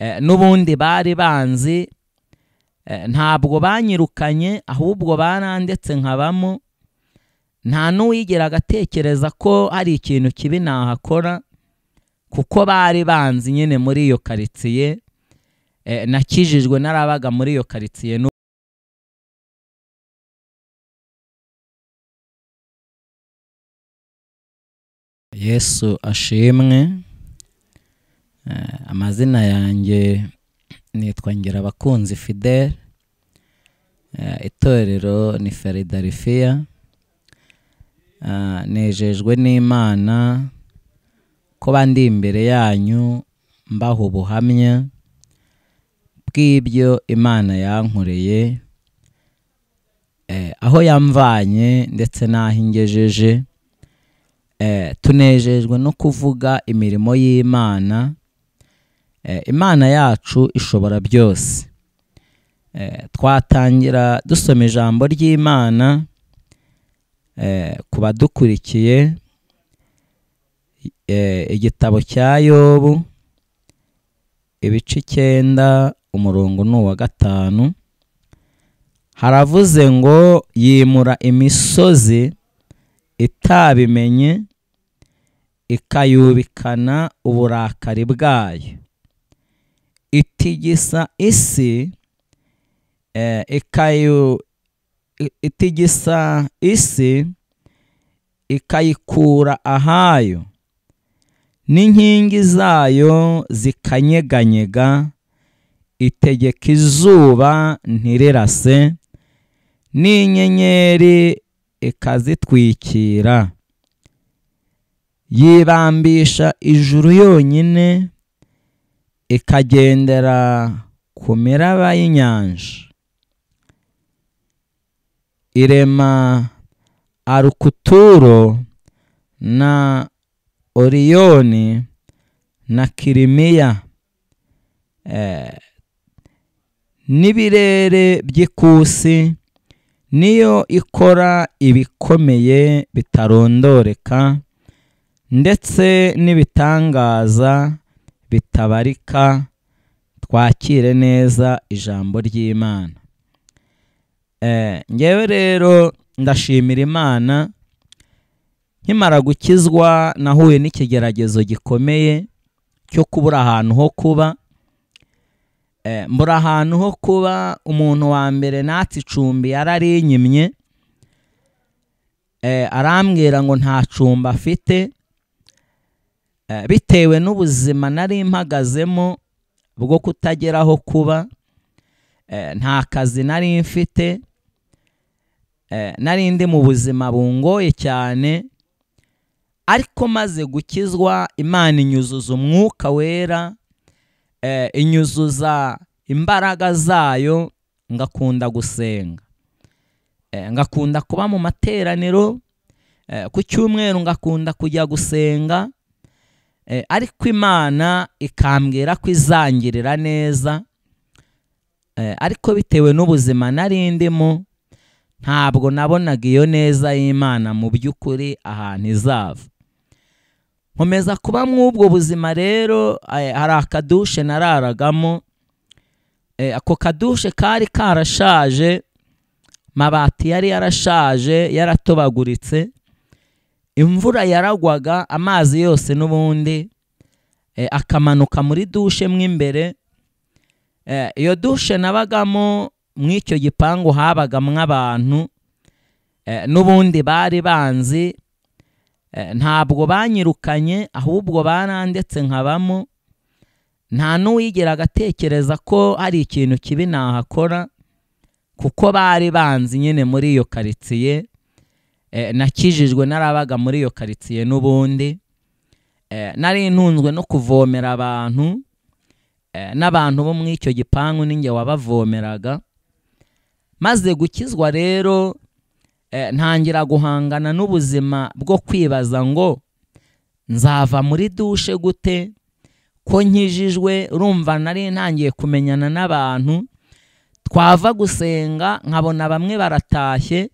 N'ubundi bari banzi, ntabwo banyirukanye ahubwo barandetse nkabamo. Nta n'uwigera agatekereza ko hari ikintu kibi nahakora, kuko bari banzi nyine muri iyo karitsiye. Nakijijwe narabaga muri iyo karitsiye. Yesu ashimwe. Amazina yanjye nitwa Ngirabakunzi Fidel, itorero ni Philadelphia. Nejejwe n'Imana kuba ndi imbere yanyu mbaha ubuhamya bw'ibyo Imana yankoreye, aho yamvanye ndetse n'aho ingejeje. Tunejejwe no kuvuga imirimo y'Imana. Imana yacu ishobora byose. Twatangira dusoma ijambo ry'Imana ku badukurikiye, igitabo cya Yobu ibice 9 umurongo ni uwa 5. Haravuze ngo yimura imisozi itabimenye, ikayubikana uburakari bwayo, itigisa isi, itigisa isi ikayikura ahayo, n'inkingi zayo zikanyeganyega, itegeka izuba ntirirase, n'inyenyeri ikazitwikira. Yibambisha ijuru yonyine, ikagendera ku miraba y'inyanja. Irema Arukuturo na Oriyoni na Kirimiya, n'ibirere by'ikusi. Niyo ikora ibikomeye bitarondoreka, ndetse n'ibitangaza bitabarika. Twakire neza ijambo ry'Imana. Ngewe rero ndashimira Imana. Nkimara gukizwa nahuye n'ikigeragezo gikomeye cyo kubura ahantu ho kuba. Mbura ahantu ho kuba. Umuntu wa mbere natse icumbi yararinyimye, arambwira ngo nta cumbi afite. Bitewe n'ubuzima nari mpagazemo bwo kutageraho kuba, nta kazi nari mfite, nari ndi mu buzima bungoye cyane. Ariko maze gukizwa Imana inyuzuza umwuka wera, inyuzuza imbaraga zayo, ngakunda gusenga, ngakunda kuba mu materaniro, ku cyumweru ngakunda kujya gusenga. Ariko Imana ikambwira ko izangirira neza. Ariko bitewe n'ubuzima nari ndimo, ntabwo nabonaga iyo neza y'Imana mu by'ukuri ahantu izava. Nkomeza kuba mw'ubwo buzima rero. Hari akadushe nararagamo. Ako kadushe kari karashaje, mabati yari yarashaje, yaratobaguritse. Imvura yaragwaga, amazi yose n'ubundi akamanuka muri dushe mw'imbere. Iyo dushe nabagamo mw'icyo gipangu habagamwo abantu n'ubundi bari banzi. Ntabwo banyirukanye ahubwo barandetse nkabamo. Nta n'uwigera agatekereza ko hari ikintu kibi nahakora, kuko bari banzi nyine muri iyo karitsiye. Nakijijwe narabaga muri iyo karitsiye n'ubundi. Nari ntunzwe no kuvomera abantu, n'abantu bo muri icyo gipangu ninjye wabavomeraga. Maze gukizwa rero, ntangira guhangana n'ubuzima bwo kwibaza ngo nzava muri dushe gute ko nkijijwe. Urumva nari ntangiye kumenyana n'abantu, twava gusenga nkabona bamwe baratashye,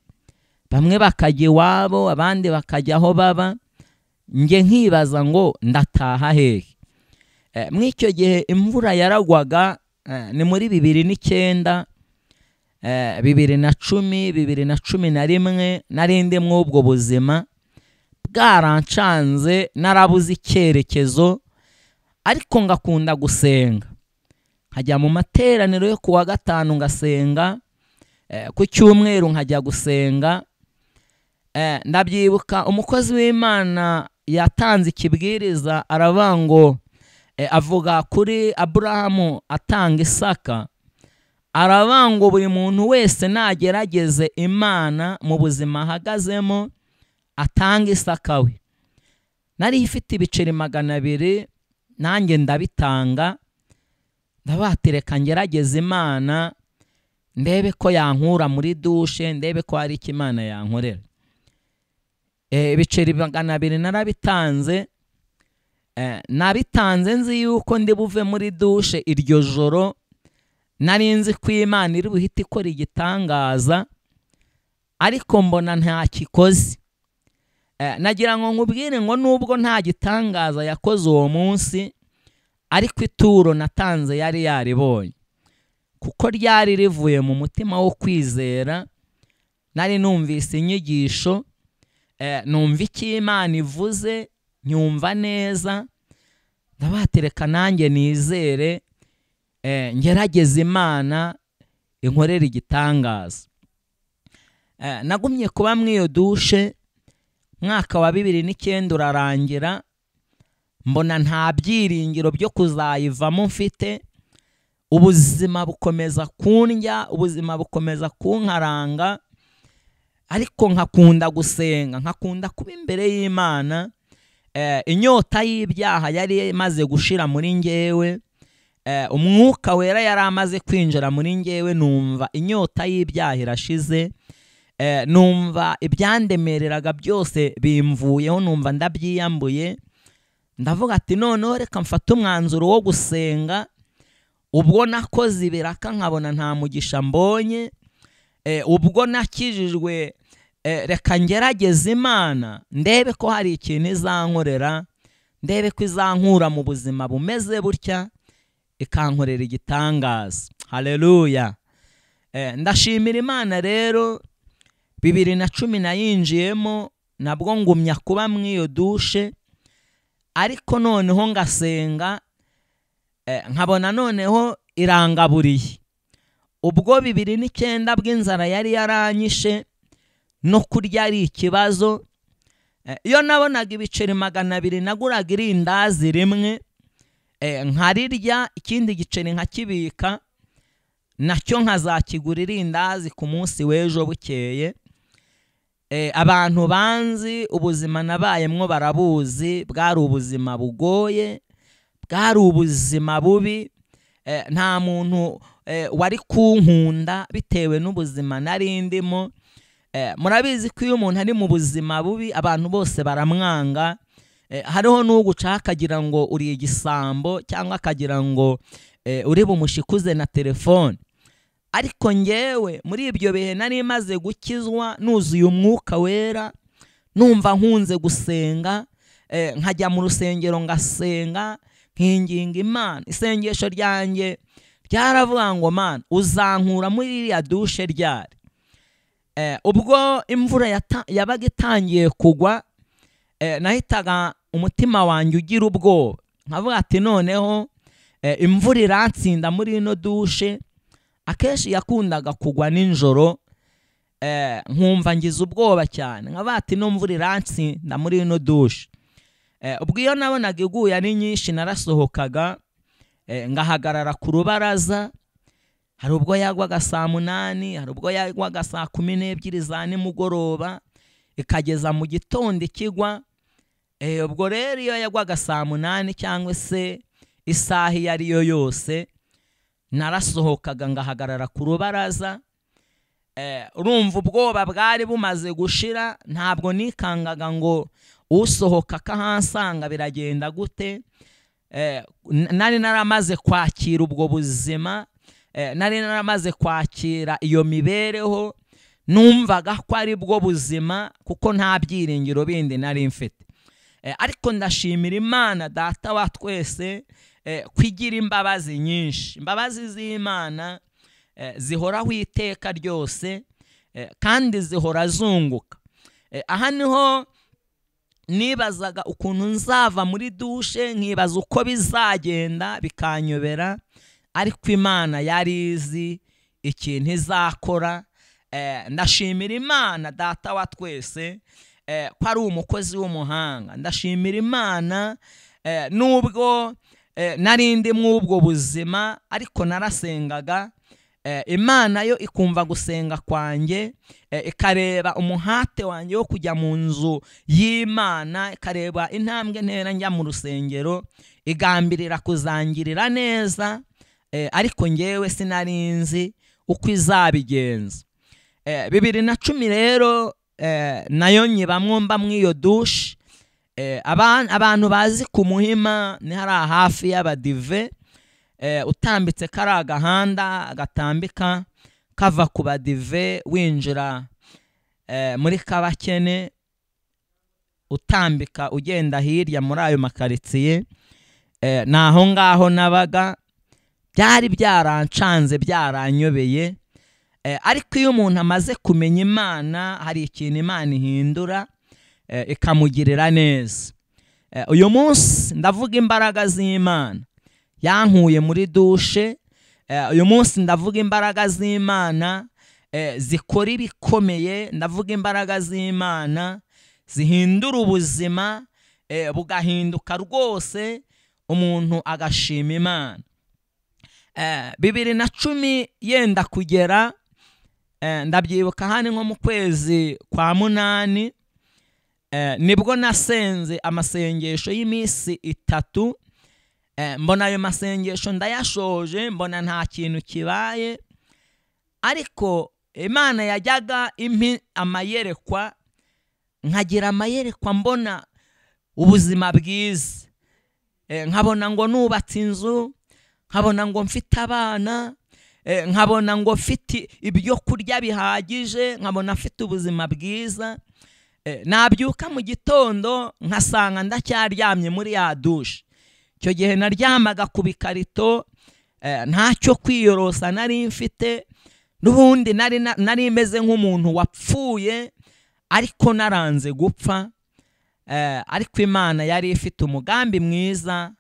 bamwe bakajya iwabo, abandi bakajya aho baba. Nge nkibaza ngo ndataha hehe? Muri icyo gihe imvura yaragwaga, ni muri 2009, 2010, 2011, nari ndi muri ubwo buzima bwarancanze, narabuze icyerekezo, ariko ngakunda gusenga, nkajya mu materaniro yo kuwa gatanu ngasenga, ku cyumweru nkajya gusenga. Ndabyibuka umukozi w'Imana yatanze ikibwiriza aravuga ngo, avuga kuri Aburahamu atanga Isaka, aravuga ngo buri muntu wese nagerageze Imana mu buzima ahagazemo atanga Isaka we. Nari ifite ibiceri 200 nanjye ndabitanga, ndabatereka ngerageze Imana ndebe ko yankura muri dushe, ndebe ko hari icyo Imana yankorera. Ibiceri 200 narabitanze. Nabitanze nzi yuko ndi buve muri dushe iryo joro, nari nzi ko Imana iri buhite ikora igitangaza, ariko mbona nta kikoze. Nagira ngo nkubwire ngo nubwo nta gitangaza yakoze uwo munsi, ariko ituro natanze yari yaribonye, kuko ryari rivuye mu mutima wo kwizera. Nari numvise inyigisho, numva icyo Imana ivuze, nyumva neza, ndabatereka nanjye nizere, ngerageze Imana inkorera igitangaza. Nagumye kuba muri iyo dushe, mwaka wa 2009 urarangira, mbona nta byiringiro byo kuzayivamo mfite. Ubuzima bukomeza kundya, ubuzima bukomeza kunkaranga, ariko nkakunda gusenga, nkakunda kuba imbere y'Imana. Inyota y'ibyaha yari imaze gushira muri ngewe, umwuka wera yari amaze kwinjira muri ngewe, numva inyota y'ibyaha irashize, numva ibyandemereraga byose bimvuyeho, numva ndabyiyambuye. Ndavuga ati noneho reka mfate umwanzuro wo gusenga. Ubwo nakoze ibiraka nkabona nta mugisha mbonye, ubwo nakijijwe, reka ngerageze Imana ndebe ko hari ikintu izankorera, ndebe ko izankura mu buzima bumeze butya, ikankorera igitangaza. Haleluya. Ndashimira Imana rero, 2010 nayinjiyemo, nabwo ngumya kuba muri iyo dushe, ariko noneho ngasenga, nkabona noneho irangaburiye. Ubwo 2009 bw'inzara yari yaranyishe, no kurya ari ikibazo. Iyo nabonaga ibiceri 200 naguraga irindazi rimwe, nkarirya, ikindi giceri nkakibika, nacyo nkazakigura irindazi ku munsi w'ejo bukeye. Abantu banzi ubuzima nabayemwo barabuzi, bwari ubuzima bugoye, bwari ubuzima bubi. Nta muntu wari kunkunda bitewe n'ubuzima nari ndimo. Murabizi ko iyo umuntu ari mu buzima bubi abantu bose baramwanga. Hariho n'uguca akagira ngo uri igisambo, cyangwa akagira ngo uri bumushikuze na telefone. Ariko ngewe muri ibyo bihe nari maze gukizwa, nuzuye umwuka wera, numva nkunze gusenga, nkajya mu rusengero ngasenga, nkinginga Imana. Isengesho ryanjye ryaravuga ngo Mana uzankura muri iriya dushe ryari. Ubwo imvura yabaga itangiye kugwa, nahitaga umutima wanjye ugira ubwoba, nkavuga ati noneho imvura irantsinda muri ino dushe. Akenshi yakundaga kugwa nijoro, nkumva ngize ubwoba cyane, nkavuga ati no mvura irantsinda muri ino dushe. Ubwo iyo nabonaga iguye ari nyinshi narasohokaga, ngahagarara ku rubaraza. Hari ubwo yagwaga saa 8, hari ubwo yagwaga saa 12 za nimugoroba, ikageza mu gitondo ikigwa. Ubwo rero iyo yagwaga saa 8 cyangwa se isaha iyo ari yo yose, narasohokaga ngahagarara ku rubaraza. Urumva ubwoba bwari bumaze gushira, ntabwo nikangaga ngo usohoka akahansanga biragenda gute. Nari naramaze kwakira ubwo buzima, nari naramaze kwakira iyo mibereho, numvaga ko ari bwo buzima kuko nta byiringiro bindi nari mfite. Ariko ndashimira Imana Data wa twese, kwigira imbabazi nyinshi. Imbabazi z'Imana zihoraho iteka ryose, kandi zihora zunguka. Aha niho nibazaga ukuntu nzava muri dushe, nkibaza uko bizagenda bikanyobera, ariko Imana yari izi ikintu izakora. Ndashimira Imana Data wa twese ko ari umukozi w'umuhanga. Ndashimira Imana nubwo narindi mw'ubwo buzima, ariko narasengaga, Imana yo ikumva gusenga kwanjye, ikareba umuhate wanjye wo kujya mu nzu y'Imana, ikareba intambwe ntera njya mu rusengero, igambirira kuzangirira neza, ariko ngewe sinarinzi uko izabigenza. 2010 rero nayo nyibamwo mba mw'iyo dushe. Abantu bazi ku Muhima ni hari hafi y'abadive, utambitse kari agahanda gatambika kava ku badive winjira muri Kabakene, utambika ugenda hirya muri ayo makaritsiye, naho ngaho nabaga. Byari byarancanze, byaranyobeye, ariko iyo umuntu amaze kumenya Imana hari ikintu Imana ihindura, ikamugirira neza. Uyu munsi ndavuga imbaraga z'Imana yankuye muri dushe. Uyu munsi ndavuga imbaraga z'Imana zikora ibikomeye, ndavuga imbaraga z'Imana zihindura ubuzima, bugahinduka rwose, umuntu agashima Imana. 2010 yenda kugera, ndabyibuka hani nko mu kwezi kwa 8, nibwo nasenze amasengesho y'iminsi 3. Mbona ayo masengesho ndayashoje, mbona nta kintu kibaye, ariko Imana yajyaga impa amayerekwa, nkagira amayerekwa mbona ubuzima bwiza, nkabona ngo nubatse inzu, nkabona ngo mfite abana, nkabona ngo mfite ibyo kurya bihagije, nkabona mfite ubuzima bwiza. Nabyuka mu gitondo nkasanga ndacyaryamye muri ya dushe. Icyo gihe naryamaga ku bikarito, ntacyo kwiyorosa nari mfite, n'ubundi nari meze nk'umuntu wapfuye, ariko naranze gupfa. Ariko Imana yari ifite umugambi mwiza,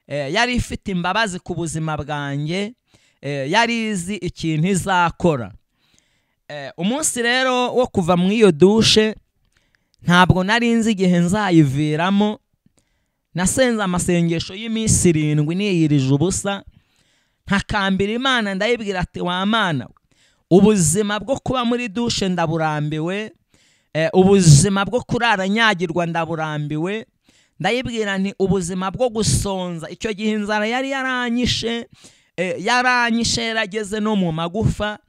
yari ifite imbabazi ku buzima bwanjye, yari izi ikintu izakora. Umunsi rero wo kuva mu iyo dushe ntabwo nari nzi igihe nzayiviramo. Nasenze amasengesho y'iminsi 7 niyirije ubusa, ntakambira Imana, ndayibwira ati wa Mana, ubuzima bwo kuba muri dushe ndaburambiwe, ubuzima bwo kurara nyagirwa ndaburambiwe. Ndayibwira nti ubuzima bwo gusonza, icyo gihe inzara yari yaranyishe, yaranyishe yarageze no mu magufa.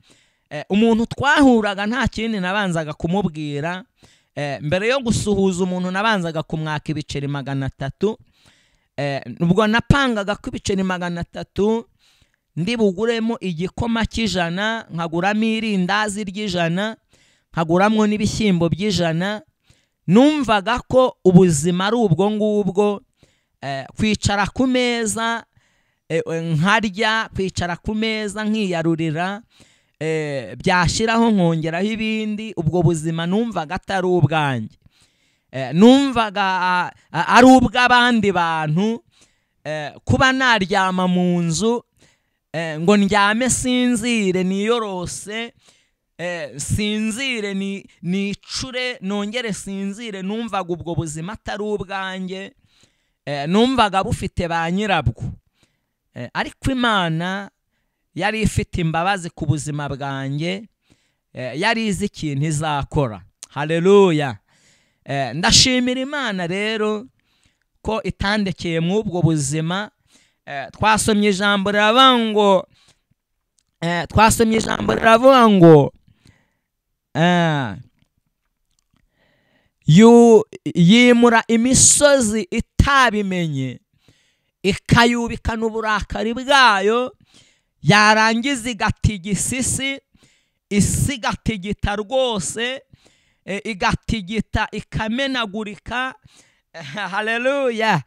Umuntu twahuraga nta kindi nabanzaga kumubwira. Mbere yo gusuhuza umuntu nabanzaga kumwaka ibiceri 300. Ubwo napangaga ko ibiceri 300 ndi buguremo igikoma cy'ijana, nkaguramo irindazi ry'ijana, nkaguramwo n'ibishyimbo by'ijana. Numvaga ko ubuzima ari ubwo ngubwo, kwicara ku meza nkarya, kwicara ku meza nkiyarurira, byashiraho nkongeraho ibindi. Ubwo buzima numvaga atari ubwanjye, numvaga ari ubw'abandi bantu. Kuba naryama mu nzu ngo ndyame sinzire niyorose, sinzire nicure nongere sinzire, numvaga ubwo buzima atari ubwanjye, numvaga bufite ba nyirabwo. Ariko Imana yari ifite imbabazi ku buzima bwanjye, yari izi ikintu izakora. Haleluya. Ndashimira Imana rero ko itandekeye mw'ubwo buzima. Twasomye ijambo riravuga ngo, twasomye ijambo riravuga ngo yimura imisozi itabimenye, ikayubikana uburakari bwayo, yarangiza igatigisa isi, isi igatigita rwose, igatigita ikamenagurika. Haleluya.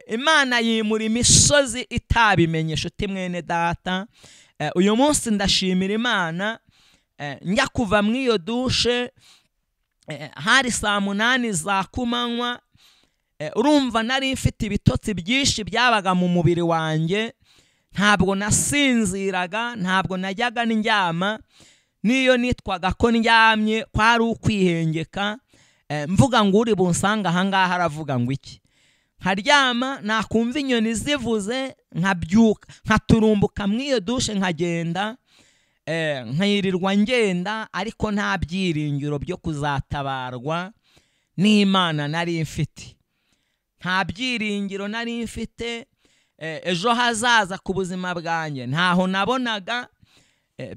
Imana yimura imisozi itabimenye. Inshuti mwene data, uyu munsi ndashimira Imana. Njya kuva muri iyo dushe hari saa 8 za kumanywa. Urumva nari mfite ibitotsi byinshi byabaga mu mubiri wanjye, ntabwo nasinziraga, ntabwo najyaga ndyama, niyo nitwaga ko ndyamye kwari ukwihengeka, mvuga ngo uri bunsanga ahangaha aravuga ngo iki. Nkaryama nakumva inyoni zivuze nkabyuka, nkaturumbuka muri iyo dushe nkagenda, nkirirwa ngenda, ariko nta byiringiro byo kuzatabarwa n'Imana nari mfite. Nta byiringiro nari mfite, ejo hazaza ku buzima bwanjye ntaho nabonaga,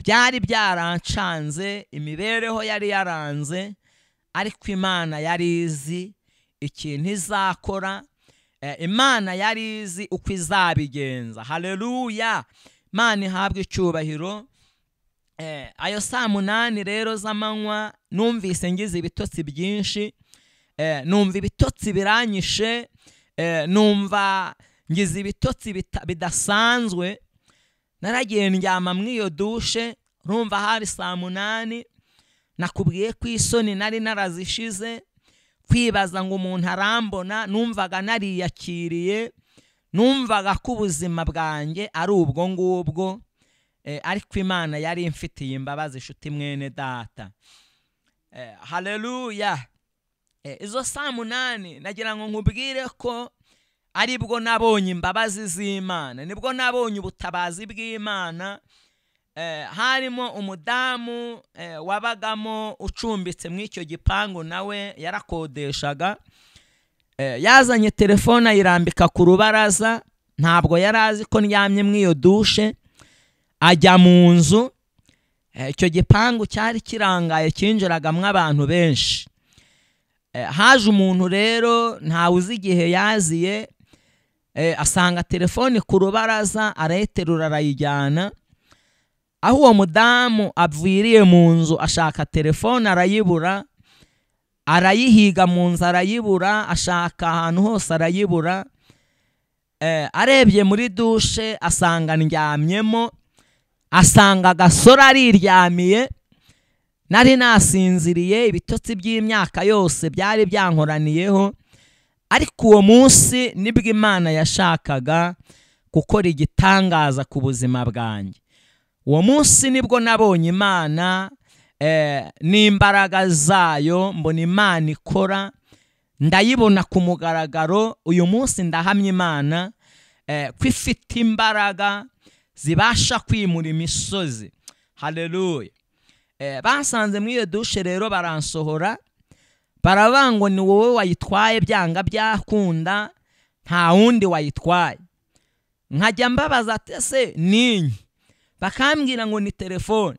byari byarancanze, imibereho yari yaranze, ariko Imana yari izi ikintu izakora, Imana yari izi uko izabigenza. Haleluya, Imana ihabwe icyubahiro. Ayo saa 8 rero z'amanywa numvise ngize ibitotsi byinshi, numva ibitotsi biranyishe, numva ngize ibitotsi bidasanzwe. Naragiye ndyama muri iyo dushe, urumva hari saa 8, nakubwiye ko isoni nari narazishize, kwibaza ngo umuntu arambona, numvaga nariyakiriye, numvaga ko ubuzima bwanjye ari ubwo ngubwo, ariko Imana yari imfitiye imbabazi. Inshuti mwene data, haleluya. Izo saa 8 nagira ngo nkubwire ko aribwo nabonye imbabazi z'Imana, nibwo nabonye ubutabazi bw'Imana. Harimo umudamu wabagamo ucumbitse muri icyo gipangu, nawe yarakodeshaga, yazanye telefone ayirambika ku rubaraza, ntabwo yari azi ko ndyamye muri iyo dushe, ajya mu nzu. Icyo gipangu cyari kirangaye, cyinjiragamo abantu benshi. Haje umuntu rero ntawe uzi igihe yaziye, asanga telefone ku rubaraza, arayiterura arayijyana. Aho uwo mudamu aviriye mu nzu ashaka telefone arayibura, arayihiga mu nzu arayibura, ashaka ahantu hose arayibura. Arebye muri dushe asanga ndyamyemo, asanga agasore ariryamiye. Nari nasinziriye, ibitotsi by'imyaka yose byari byankoraniyeho, ariko uwo munsi nibwo Imana yashakaga gukora igitangaza ku buzima bwanjye. Uwo munsi nibwo nabonye Imana n'imbaraga zayo, mbona Imana ikora, ndayibona ku mugaragaro. Uyu munsi ndahamya Imana ko ifite imbaraga zibasha kwimura imisozi. Haleluya. Basanze muri iyo dushe rero baransohora, baravuga ngo ni wowe wayitwaye byanga byakunda, nta wundi wayitwaye. Nkajya mbabaza ese ninyi, bakambwira ngo ni telefone.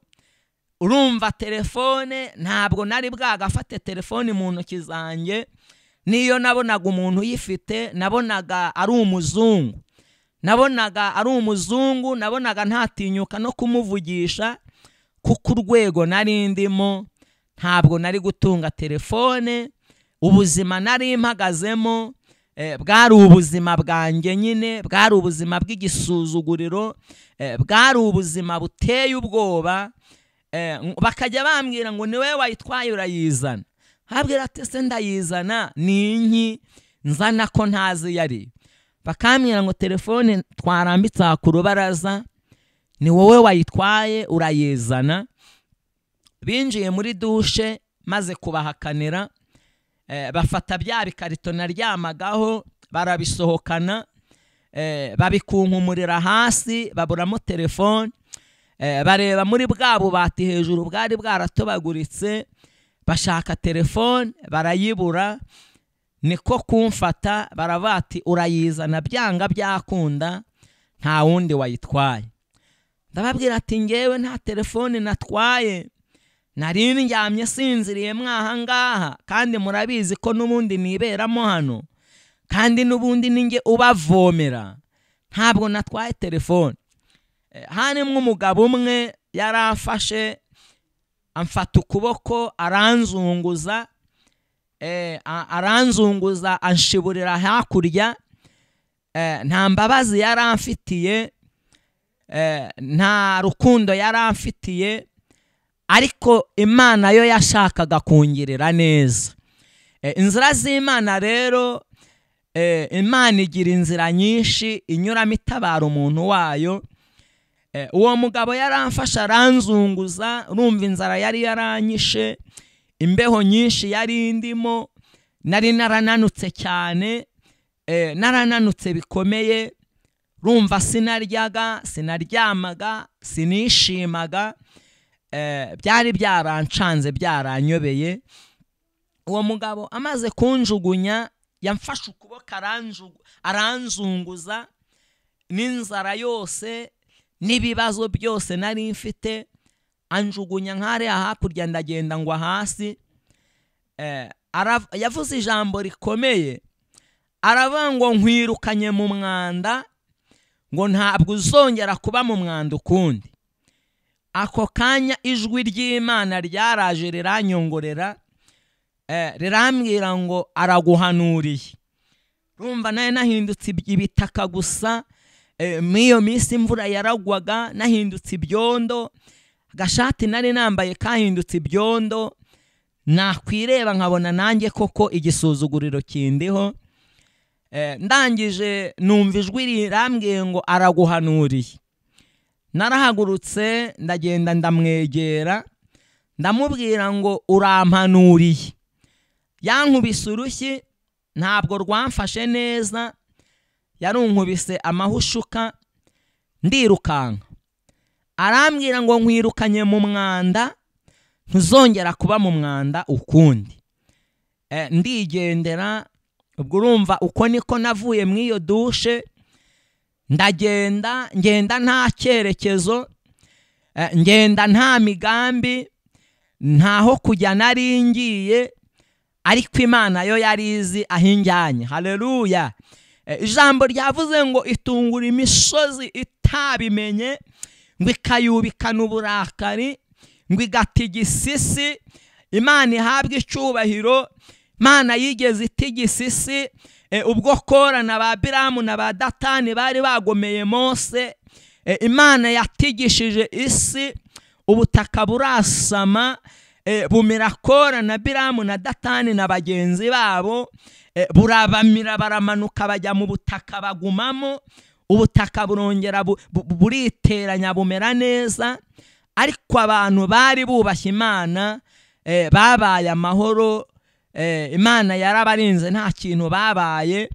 Urumva telefone ntabwo nari bwagafate telefone mu ntoki zanjye, niyo nabonaga umuntu uyifite nabonaga ari umuzungu, nabonaga ari umuzungu, nabonaga ntatinyuka no kumuvugisha, kuko urwego nari ndimo ntabwo nari gutunga telefone. Ubuzima nari mpagazemo bwari ubuzima bwanjye nyine, bwari ubuzima bw'igisuzuguriro, bwari ubuzima buteye ubwoba. Bakajya bambwira ngo ni wowe wayitwaye urayizana. Habwira ati se ndayizana ni inki nzana ko ntazi yari. Bakambwira ngo telefone twarambitse ku rubaraza ni wowe wayitwaye urayizana. Binjiye muri dushe maze kubahakanira, bafata bya bikarito naryamagaho barabisohokana, babikunkumurira hasi, baburamo telefone, bareba muri bwa bubati hejuru bwari bwaratobaguritse, bashaka telefone barayibura. Niko kumfata barabati urayizana byanga byakunda, nta wundi wayitwaye. Ndababwira ati ngewe nta telefone natwaye, nari ndyamye sinziriye mwaha ngaha, kandi murabizi ko n'ubundi niberamo hano, kandi n'ubundi ninjye ubavomera, ntabwo natwaye telefone. Harimo umugabo umwe yaramfashe amfata ukuboko aranzunguza, aranzunguza anshiburira hakurya. Nta mbabazi yaramfitiye, nta rukundo yaramfitiye, ariko Imana yo yashakaga kungirira neza. Inzira z'Imana rero, Imana igira inzira nyinshi inyuramo itabara umuntu wayo. Uwo mugabo yaramfasha aranzunguza, urumva inzara yari yaranyishe, imbeho nyinshi yari indimo, nari narananutse cyane, narananutse bikomeye, urumva sinaryaga, sinaryamaga, sinishimaga, byari byarancanze, byaranyobeye. Uwo mugabo amaze kunjugunya, yamfashe ukuboko aranzunguza, n'inzara yose n'ibibazo byose nari mfite, anjugunya nk'ariya hakurya, ndagenda ngwa hasi. Yavuze ijambo rikomeye, aravuga ngo nkwirukanye mu mwanda, ngo ntabwo uzongera kuba mu mwanda ukundi. Ako kanya ijwi ry'Imana ryaraje riranyongorera, rirambwira ngo araguhanuriye. Urumva naye nahindutse ibitaka gusa. Muri iyo minsi imvura yaragwaga, nahindutse ibyondo, agashati nari nambaye kahindutse ibyondo, nakwireba nkabona nanjye koko igisuzuguriro kindiho. Ndangije numva ijwi rirambwiye ngo araguhanuriye. Narahagurutse ndagenda ndamwegera, ndamubwira ngo urampanuriye. Yankubise urushyi, ntabwo rwamfashe neza, yarunkubise amahushuka, ndirukanka. Arambwira ngo nkwirukanye mu mwanda, ntuzongera kuba mu mwanda ukundi. Ndigendera. Ubwo urumva uko niko navuye mu iyo dushe, ndagenda, ngenda nta cyerekezo, ngenda nta migambi, ntaho kujya nari ngiye, ariko Imana yo yari izi aho injyanye. Haleluya. Ijambo ryavuze ngo itungura imisozi itabimenye, ngo ikayubikana uburakari, ngo igatigisa isi. Imana ihabwe icyubahiro. Imana yigeze itigisa isi ubwo Kora na ba Biramu na ba Datani bari bagomeye Mose. Imana yatigishije isi, ubutaka burasama, bumira Kora na Biramu na Datani na bagenzi babo, burabamira, baramanuka bajya mu butaka bagumamo. Ubutaka burongera buriteranya bumera neza. Ariko abantu bari bubashye Imana, babaye amahoro. Imana yarabarinze, nta kintu babaye.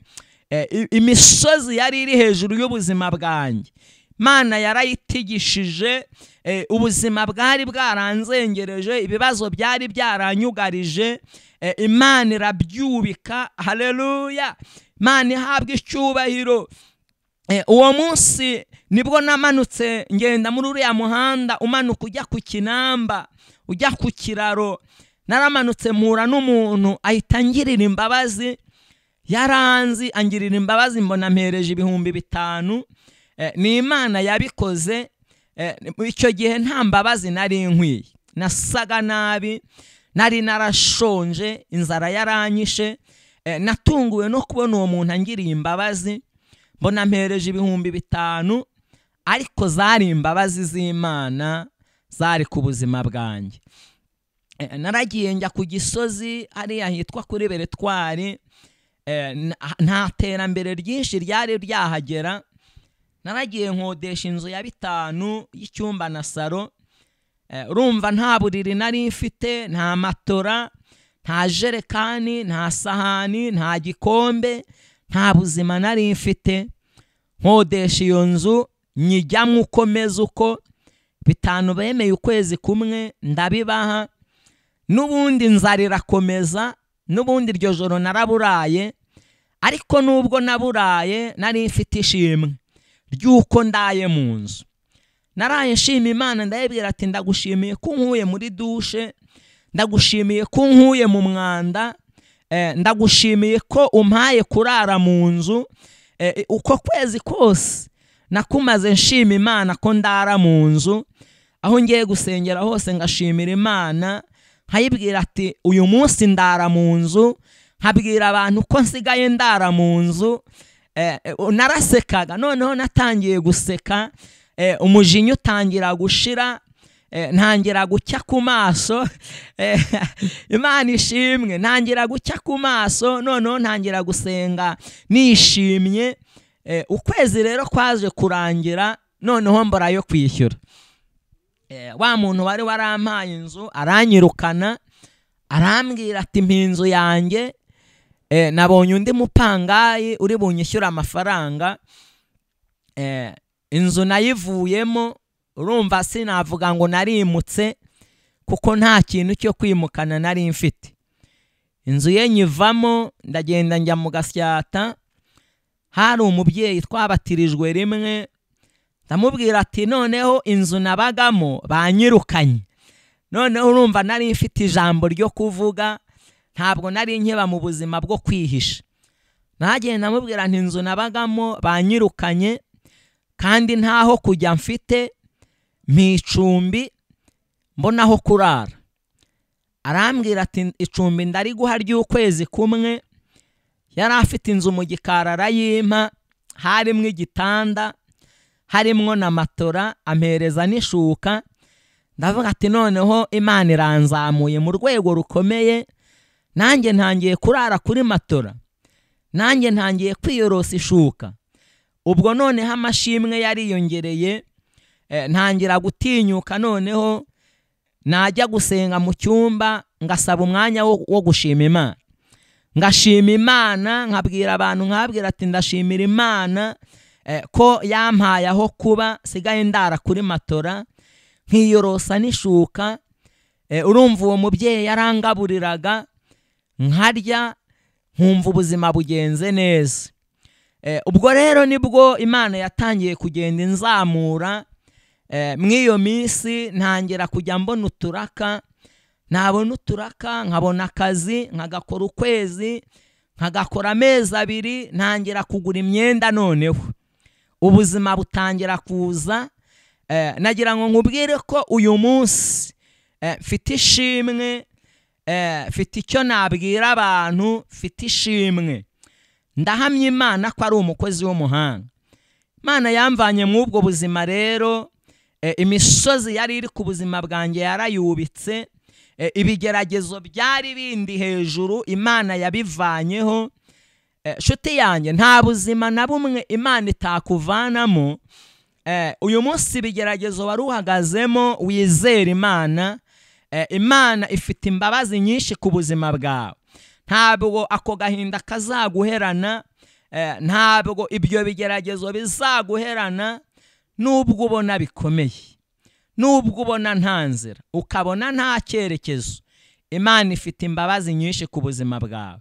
Imisozi yari iri hejuru y'ubuzima bwanjye, Imana yarayitigishije. Ubuzima bwari bwaranzengereje, ibibazo byari byaranyugarije, Imana irabyubika. Haleluya. Imana ihabwe icyubahiro. Uwo munsi nibwo namanutse ngenda muri uriya muhanda umanuka ujya ku Kinamba, ujya ku kiraro. Naramanutse mpura n'umuntu ahita angirira imbabazi, yaranzi angirira imbabazi, mbona mpereje 5000. Ni Imana yabikoze. Icyo gihe nta mbabazi nari nkwiye, nasaga nabi, nari narashonje, inzara yaranyishe. Natunguwe no kubona uwo muntu angiriye imbabazi, mbona mpereje 5000, ariko zari imbabazi z'Imana zari ku buzima bwanjye. Naragiye njya ku Gisozi, hariya hitwa kuri Beretwari. Nta terambere ryinshi ryari ryahagera. Naragiye nkodesha inzu ya 5 y'icyumba na saro. Urumva nta buriri nari mfite, nta matora, nta jerekani, nta sahani, nta gikombe, nta buzima nari mfite. Nkodesha iyo nzu, nyijyamo uko meze uko. 5 bemeye ukwezi kumwe, ndabibaha. N'ubundi inzara irakomeza, n'ubundi iryo joro naraburaye. Ariko nubwo naburaye, nari mfite ishimwe ry'uko ndaye mu nzu. Naraye nshima Imana, ndayibwira ati ndagushimiye ko nkuye muri dushe, ndagushimiye ko nkuye mu mwanda, ndagushimiye ko umpaye kurara mu nzu. Uko kwezi kose nakumaze nshima Imana ko ndara mu nzu. Aho ngiye gusengera hose ngashimira Imana, nkayibwira ati uyu munsi ndara mu nzu, nkabwira abantu ko nsigaye ndara mu nzu. Narasekaga, noneho natangiye guseka, umujinya utangira gushira, ntangira gucya ku maso. Imana ishimwe, ntangira gucya ku maso, noneho ntangira gusenga nishimye. Ukwezi rero kwaje kurangira, noneho mbora yo kwishyura. Wa muntu wari warampaye inzu aranyirukana, arambwira ati mpa inzu yanjye, nabonye undi mupangayi uri bunyishyura amafaranga. Inzu nayivuyemo, urumva sinavuga ngo narimutse kuko nta kintu cyo kwimukana nari mfite. Inzu ye nyivamo, ndagenda njya mu Gasyata, hari umubyeyi twabatirijwe rimwe, ndamubwira ati noneho inzu nabagamo banyirukanye. Noneho urumva nari mfite ijambo ryo kuvuga, ntabwo nari nkeba mu buzima bwo kwihisha. Nagenda ndamubwira nti inzu nabagamo banyirukanye kandi ntaho kujya mfite, mpicumbi mbona aho kurara. Arambwira ati icumbi ndariguha ry'ukwezi kumwe. Yari afite inzu mu gikari arayimpa, harimwo igitanda, harimwo na matora, ampereza n'ishuka. Ndavuga ati noneho Imana iranzamuye mu rwego rukomeye, nanjye ntangiye kurara kuri matora, nanjye ntangiye kwiyorosa ishuka. Ubwo noneho amashimwe yariyongereye, ntangira gutinyuka, noneho najya gusenga mu cyumba ngasaba umwanya wo gushima Imana. Ngashima Imana, nkabwira abantu, nkabwira ati ndashimira Imana ko yampaye aho kuba, sigaye ndara kuri matora, nkiyorosa n'ishuka. Urumva uwo mubyeyi yarangaburiraga, nkarya, nkumva ubuzima bugenze neza. Ubwo rero nibwo Imana yatangiye kugenda inzamura. Mw'iyo minsi ntangira kujya mbona uturaka, nabona uturaka nkabona akazi, nkagakora ukwezi, nkagakora amezi abiri, ntangira kugura imyenda. Noneho ubuzima butangira kuza. Nagira ngo nkubwire ko uyu munsi mfite ishimwe, mfite icyo nabwira abantu, mfite ishimwe. Ndahamya Imana ko ari umukozi w'umuhanga. Imana yamvanye mu ubwo buzima rero, imisozi yari iri ku buzima bwanjye yarayubitse, ibigeragezo byari bindi hejuru Imana yabivanyeho. Nshuti yanjye, nta buzima na bumwe Imana itakuvanamo. Uyu munsi ibigeragezo wari uhagazemo, wizera Imana. Imana ifite imbabazi nyinshi ku buzima bwawe. Ntabwo ako gahinda kazaguherana, ntabwo ibyo bigeragezo bizaguherana, nubwo ubona bikomeye, nubwo ubona nta nzira, ukabona nta cyerekezo. Imana ifite imbabazi nyinshi ku buzima bwawe.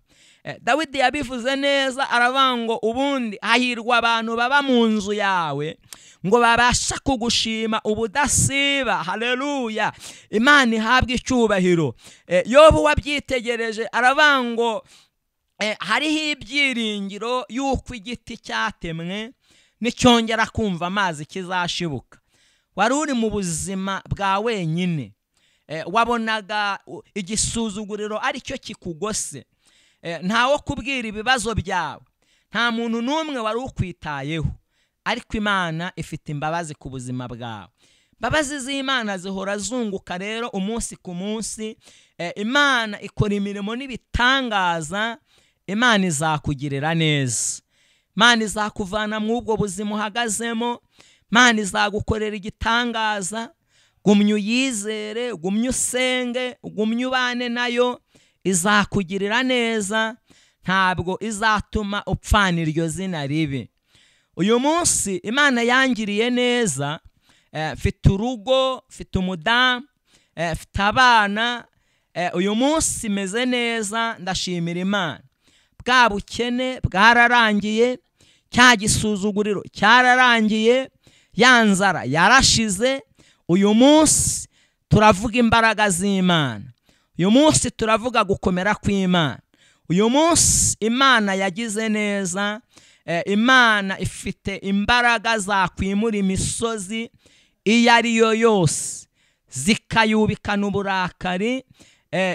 Dawidi yabivuze neza, aravuga ngo ubundi hahirwa abantu baba mu nzu yawe, ngo babasha kugushima ubudasiba. Haleluya, Imana ihabwe icyubahiro. Yobu wabyitegereje aravuga ngo hariho ibyiringiro y'uko igiti cyatemwe nicyongera kumva amazi kizashibuka. Wari uri mu buzima bwa wenyine, wabonaga igisuzuguriro aricyo kikugose, ntawo kubwira ibibazo byawe, nta muntu n'umwe wari ukwitayeho, ariko Imana ifite imbabazi ku buzima bwawe. Imbabazi z'Imana zihora zunguka rero umunsi ku munsi. Imana ikora imirimo n'ibitangaza. Imana izakugirira neza, Imana izakuvana mu ubwo buzima uhagazemo, Imana izagukorera igitangaza. Gumya uyizere, gumya usenge, gumya ubane nayo, izakugirira neza, ntabwo izatuma upfana iryo zina ribi. Uyu munsi Imana yangiriye neza, mfite urugo, mfite umudamu, mfite abana. Uyu munsi meze neza, ndashimira Imana. Bwa bukene bwararangiye, cya gisuzuguriro cyararangiye, ya nzara yarashize. Uyu munsi turavuga imbaraga z'Imana, uyu munsi turavuga gukomera kw'Imana, uyu munsi Imana yagize neza. Imana ifite imbaraga zakwimura imisozi iyo ari yo yose, zikayubikana uburakari.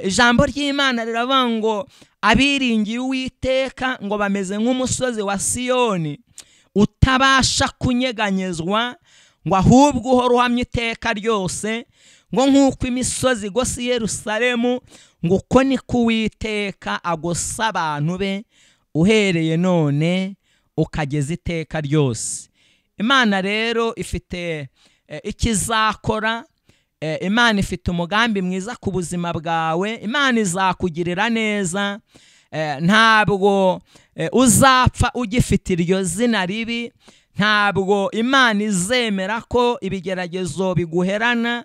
Ijambo ry'Imana riravuga ngo abiringiye Uwiteka ngo bameze nk'umusozi wa Siyoni utabasha kunyeganyezwa, ngo ahubwo uhora uhamye iteka ryose, ngo nk'uko imisozi igose Yerusalemu, ngo uko niko Uwiteka agosa abantu be uhereye none ukageza iteka ryose. Imana rero ifite ikizakora. Imana ifite umugambi mwiza ku buzima bwawe. Imana izakugirira neza. Ntabwo uzapfa ugifite iryo zina ribi. Ntabwo Imana izemera ko ibigeragezo biguherana.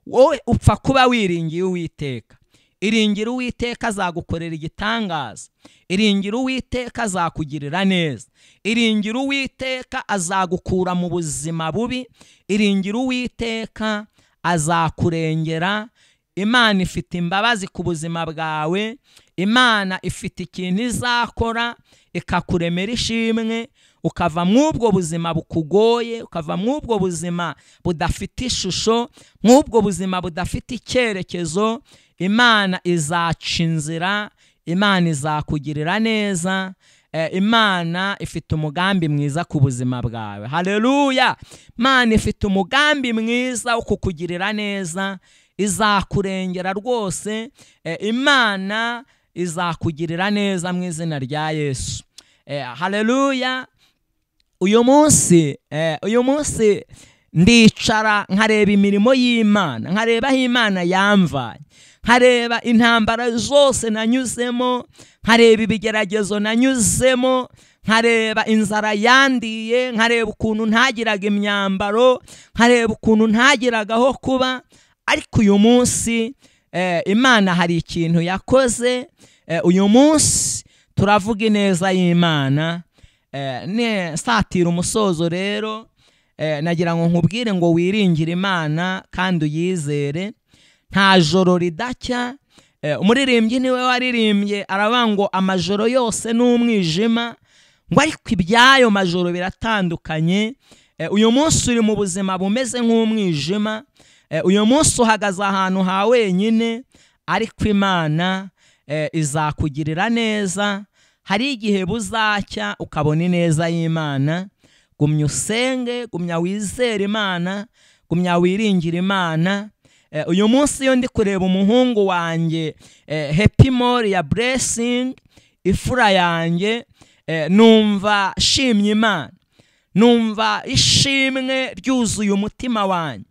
Wowe upfa kuba wiringiye Uwiteka. Iringira Uwiteka azagukorera igitangaza. Iringira Uwiteka azakugirira neza. Iringira Uwiteka azagukura mu buzima bubi. Iringira Uwiteka azakurengera. Imana ifite imbabazi ku buzima bwawe. Imana ifite ikintu izakora ikakuremera ishimwe, ukava mw'ubwo buzima bukugoye, ukava mw'ubwo buzima budafite ishusho, mw'ubwo buzima budafite icyerekezo. Imana izaca inzira, Imana izakugirira neza. Imana ifite umugambi mwiza ku buzima bwawe. Haleluya! Imana ifite umugambi mwiza wo kukugirira neza, izakurengera rwose. Imana izakugirira neza mu izina rya Yesu. Haleluya! Uyu munsi ndicara nkareba imirimo y'Imana, nkareba aho Imana yamvanye, nkareba intambara zose nanyuzemo, nkareba ibigeragezo nanyuzemo, nkareba inzara yandiye, nkareba ukuntu ntagiraga imyambaro, nkareba ukuntu ntagiraga aho kuba. Ariko uyu munsi Imana hari ikintu yakoze. Uyu munsi turavuga ineza y'Imana. Satira umusozo rero, nagira ngo nkubwire ngo wiringire Imana kandi uyizere. Nta joro ridacya. Umuririmbyi niwe waririmbye aravuga ngo amajoro yose n'umwijima, ngo ariko ibyayo majoro biratandukanye. Uyu munsi uri mu buzima bumeze nk'umwijima. Uyu munsi uhagaze ahantu ha wenyine, ariko Imana izakugirira neza. Hari igihe buzacya ukabona ineza y'Imana. Gumya usenge, gumya wizere Imana, gumya wiringire Imana. Uyu munsi iyo ndi kureba umuhungu wanjye Happy More ya Blessing, ifura yanjye, numva shimye Imana, numva ishimwe ryuzuye umutima wanjye.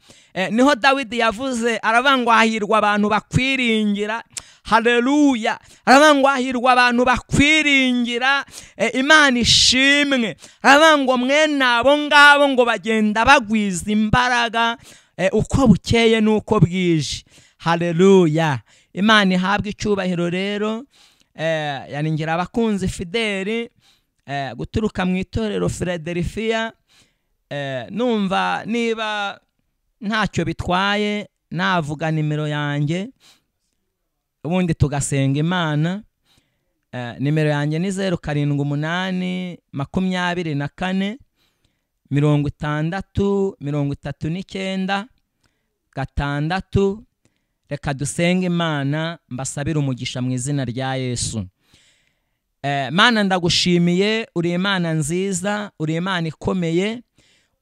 Niho Dawidi yavuze aravuga ngo hahirwa abantu bakwiringira. Haleluya! Aravuga ngo hahirwa abantu bakwiringira. Imana ishimwe. Aravuga ngo mwene abo ngabo ngo bagenda bagwiza imbaraga uko bukeye nuko bwije. Haleluya! Imana ihabwe icyubahiro rero. Yaningira abakunzi Fideli guturuka mu itorero Philadelphia. Numva niba ntacyo bitwaye navuga nimero yanjye, ubundi tugasenga Imana. Nimero yanjye ni 078 24 60 39 6. Reka dusenge Imana, mbasabire umugisha mu izina rya Yesu. Mana, ndagushimiye, uri Imana nziza, uri Imana ikomeye,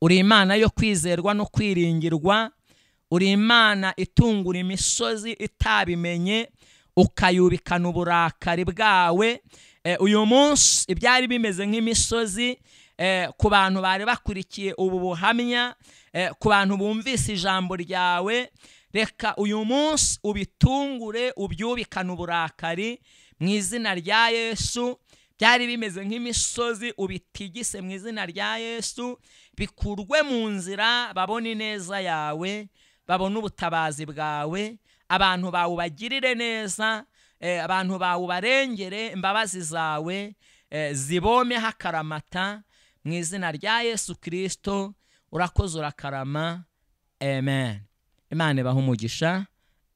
uri Imana yo kwizerwa no kwiringirwa, uri Imana itungura imisozi itabimenye, ukayubikana uburakari bwawe. Uyu munsi ibyari bimeze nk'imisozi ku bantu bari bakurikiye ubu buhamya, ku bantu bumvise ijambo ryawe, reka uyu munsi ubitungure, ubyubikane uburakari mu izina rya Yesu. Byari bimeze nk'imisozi ubitigise mu izina rya Yesu, bikurwe mu nzira, babone ineza yawe, babone ubutabazi bwawe, abantu bawe ubagirire neza, abantu bawe ubarengere, imbabazi zawe zibomeho akaramata mu izina rya Yesu Kristo. Urakoze, urakarama. Amen. Imana ibahe umugisha.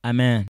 Amen.